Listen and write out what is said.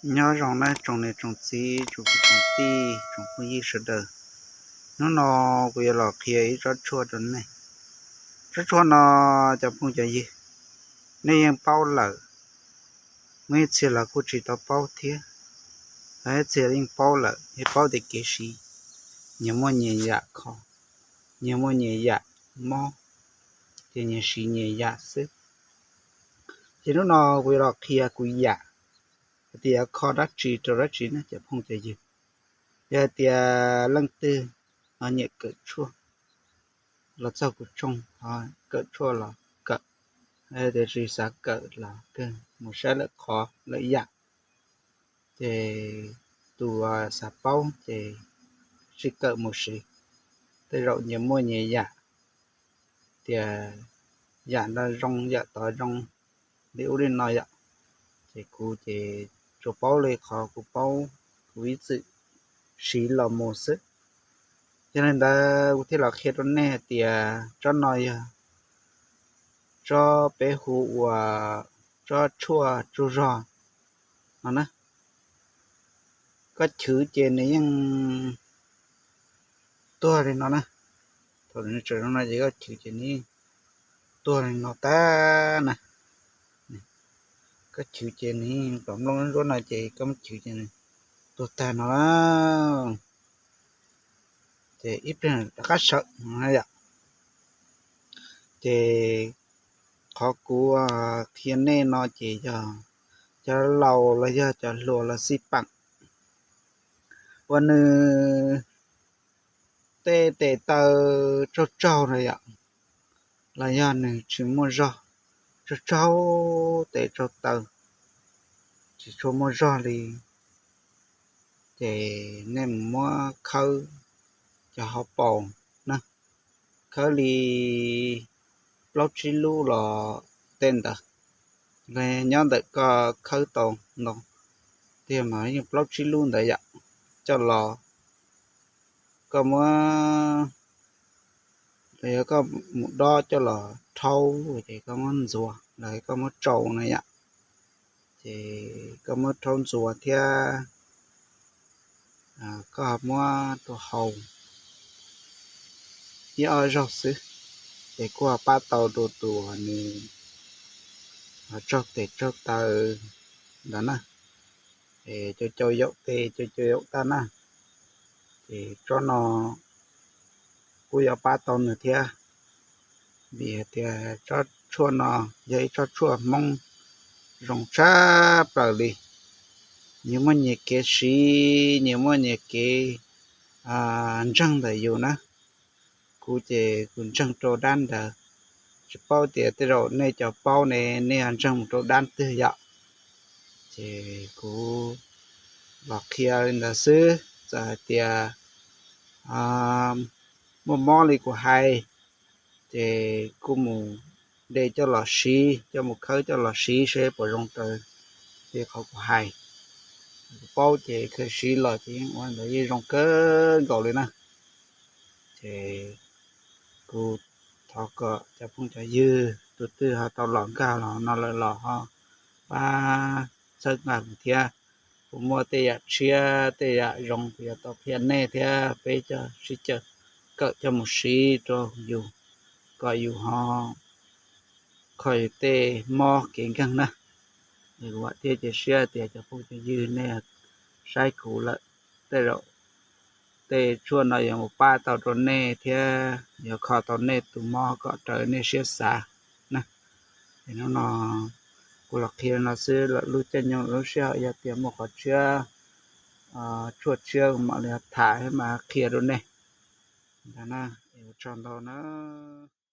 Nyob zoo nawb tsoom niam tsoom txiv, tsoom kwv tsoom tij, tsoom phooj ywg sawv daws. Hnub no kuv yuav los qhia ib tsob tshuaj rau nej. Tsob tshuaj no cov phooj cov ywg, nej yeej paub lawm, muaj ib txhia los kuj tsis tau paub thiab, ho ib txhia yeej paub lawm, yeej paub tias kev siv nyias muaj nyias yam kho, nyias muaj nyias yam mob, ces nyias siv nyias yam xwb. Ces hnub no kuv yuav los qhia kuv yam, hais tias kho dab tsi rau dab tsi ne cov phooj cov ywg. Yog hais tias leej twg ho nyiam kawm tshuaj los txog kuv tshooj, ho kawm tshuaj los kawm, tiam sis xav kawm los kawg mus saib lawm qhov lawm yam. Ces tus xav paub ces sib kawm mus siv, tej zaum nyias muaj nyias yam, tias yam no zoo yam tod zoo li ub li no yom. Ces kuv ces tsuas paub li qhov kuv paub, kuv ib txwm siv los mus xwb. Yog li ntawd kuv thiaj los qhia rau nej hais tias tsob no yog tsob peb hu ua tsob tshuaj tsaug zog no na. Koj chwv ces nws yeej tuag li no na. Thaum nws tseem zoo no ces koj chwv ces nws yeej tuag li no tag na. Koj chwv ces nws yeej tom nplooj ntsuab no ces koj muab chwv ces nws tuag tag no na. Ces ib pliag rov qab sawm yom. Ces qhov kuv qhia nej no ces yog cov laus los yog cov hluas los xij peem uas nws tej tes taw tsaug tsaug na yom, los yog nws tsis muaj zog, tsaug tsaug tes tsaug taw, tsis tshua muaj zog li, ces nej mus muab khawb cov hauv paus na, khawb li plaub tsib lub los tej ntawd, los nyob ntawm koj khawb tau ntau tiag mas yeej plaub tsib lub ntawd yom, coj los koj muab, los yog koj mus dob coj los rhaub ces koj muab ntxuav los koj muab tsau na yom. Ces koj muab rhaub ntxuav thiab koj muab rau haus ib ob zaug xwb, ces kuj ho pab tau rau tus nws tsaug tes tsaug taw ntawd na. Ces cau cau yaum tes cau cau yaum taw na. Ces tsob no kuj yuav pab tau nws thiab, vim hais tias tsob tshuaj no yog ib tsob tshuaj Hmoob zoo tshaj plaws li. Nyias muaj nyias kev siv, nyias muaj nyias kev ntseeg ntawm yus na. Kuv ces kuv ntseeg rau dab ntawd, tsis paub tias tej zaum nej cov paub ne nej ho ntseeg mus rau dab twg yom. Ces kuv los qhia li ntawd xwb, txawm hais tias muaj mob li kuv hais, ces kuj mus de coj los siv, coj mus khawb coj los siv seb puas zoo raws li qhov kuv hais. Kuv paub ces khawb siv los ces yeej ua ntawd yeej zoo kawg nkaus li na. Ces kuv thov kom cov phooj cov ywg tus twg ho tau los nkag los no lawm los ho pab txhawb nqa kuv thiab. Kuv muaj tej yam tshiab tej yam zoo kuv yuav tau qhia nej thiab peb coj sib caw kawm coj mus siv rau yus kom yus ho kho yus tej mob kev nkeeg na. Es kuv vam thiab cia siab tias cov phooj cov ywg nej saib kuv lawm, tej zaum tej tshuaj no yuav mus pab tau rau nej thiab yuav kho tau nej tus mob kom raws nej siab xav na. Es hnub no kuv los qhia no xwb, lwm lub caij nyoog lwm lub sij hawm yog tias muaj qhov tshiab tshuaj tshiab kuv mam li tham thiab mam qhia rau nej ntag na. Es ua tsaug ntau na.